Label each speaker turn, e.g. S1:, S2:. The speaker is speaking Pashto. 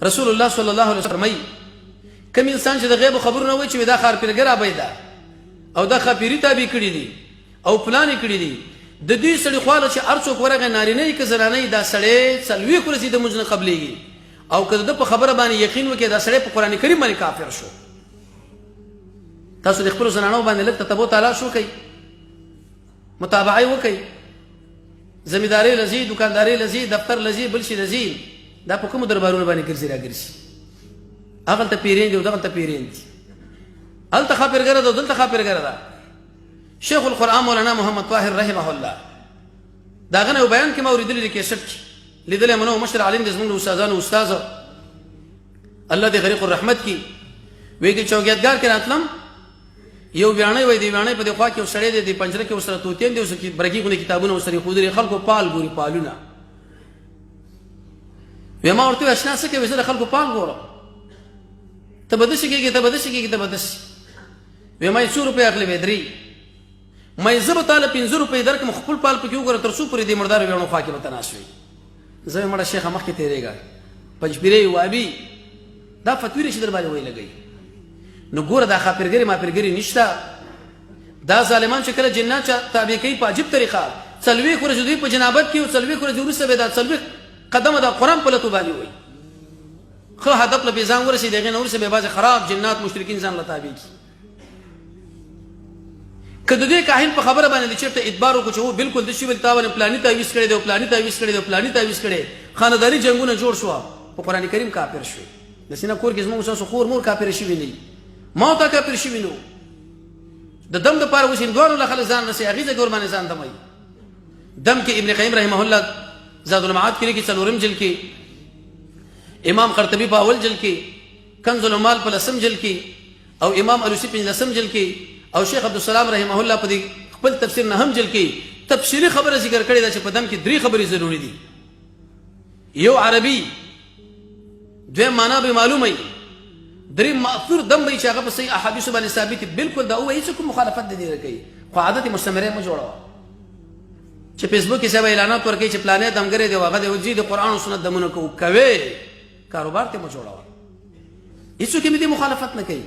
S1: رسول الله صلی الله علیه وسلم فرمایي، کوم انسان چې د غیب خبرونه وایي چې دا ښار پیرګر آبی ده او دا ښاپیري تابع کړي دي او پلان یې کړي دي، د دې سړي خواله چې هر څوک ورغی، نارینه یې که زنانه یې، دا سړی 40 ورځې د مونځ نه قبلېږي، او که د ده په خبره باندې یقین وکړي، دا سړی په قرآن کریم باندې کافر شو. تاسو د خپلو زنانو باندې لږ تتبع تلاش وکړئ، متابعه یې وکړئ. زمیندارۍ لځي، دکاندارۍ لځي، دفتر لځي، بل شي لځي، دا په کومو دربارونو باندې ګرځي راګرځي؟ هغلته پیرین دي او دغلته پیرین دي، هلته ښاپېرګره ده او دلته ښاپېرګره ده. شیخ القرآن مولانا محمد طاهر رحمه الله د هغه نه یو بیان کې ما اورېدلی دی، کیسټ کې لیدلی مې نه، مشر عالم دی، زموږ د استادانو استاد، الله دې غریق الرحمت کړي. وایي چې چوکیادګار کې راتلم، یو ویاڼۍ وای، دی ویاڼۍ په دې خوا کې یو سړی دی، د پنجره کې ورسره توتیان دی، اوس کې برګي غوندې کتابونه ورسره ایښودلي، خلکو پال ګوري پالونه. وی ما ورته اشنا څه کوي؟ زه د خلکو پال ګورم. ته به داسې کېږي، ته به داسې کېږي، ته به داسې. وی ما یې څو روپۍ اخلې؟ وی درې. ما یې زه به تاله 5 روپۍ درکړم، خپل پال پکې وګوره، تر څو پورې دې مردارو ویاڼو خوا کې به ته ناست وې. زه مړه شیخه مخکې تېرېږه، پنجپیرې وابي دا فتوی چې در باندې وایي لګوي. نو ګوره، دا خاپرګري ماپرګري نشته. دا ظالمان چې کله جنات چا تابع کوي په عجیب طریقه، 40 ورځې دوی په جنابت کې او 40 ورځې وروسته به دا 40 قدمه دا قرآن په لتو باندې وایي. ښه هدف له ځان ورسېد، هغې نه وروسته بیا بعضې خراب جنات مشرکین ځان له تابع کړي. که د دې کاهن په خبره باندې چېرته اعتبار وکړو چې هو بالکل د شي ویل، تا باندې پلاني تعویذ کړی دی او پلاني تعویذ کړی دی او پلاني تعویذ کړی، خانداني جنګونه جوړ شو، په قرآن کریم کافر شوې. د سینه کور کې زموږ ستاسو خور مور کافر شوي نه، ما او تا کافر شوي نه. د دم دپاره اوس هندوانو له خلک ځان رسي، هغې ځای ورباندې ځان دموي. دم کې ابن قیم رحمه الله زاد المعاد کې لیکي څلورم جلد کې، امام قرطبي په اول جلد کې، کنز العمال په لسم جلد کې، او امام الوسی پنځلسم جلد کې، او شیخ عبدالسلام رحمه الله په دې خپل تفسیر نهم جلد کې تفصیلي خبره ذکر کړې ده چې په دم کې درې خبرې ضروري دي. یو عربي، دویم معنا به معلومه وي، درې مأثور دم به چې هغه په صحیح احادیثو باندې ثابت دي. بالکل دا وایي چې کوم مخالفت دې نه کوي، خو عادت مستمره مو جوړوه چې فیسبوک کې سبا اعلانات ورکوي چې پلانې دمګری دی، هغه دی وځي، د قرآن او سنت دمونه کوي، کاروبار ته مو جوړوه. هیڅوک مې دې مخالفت نه کوي.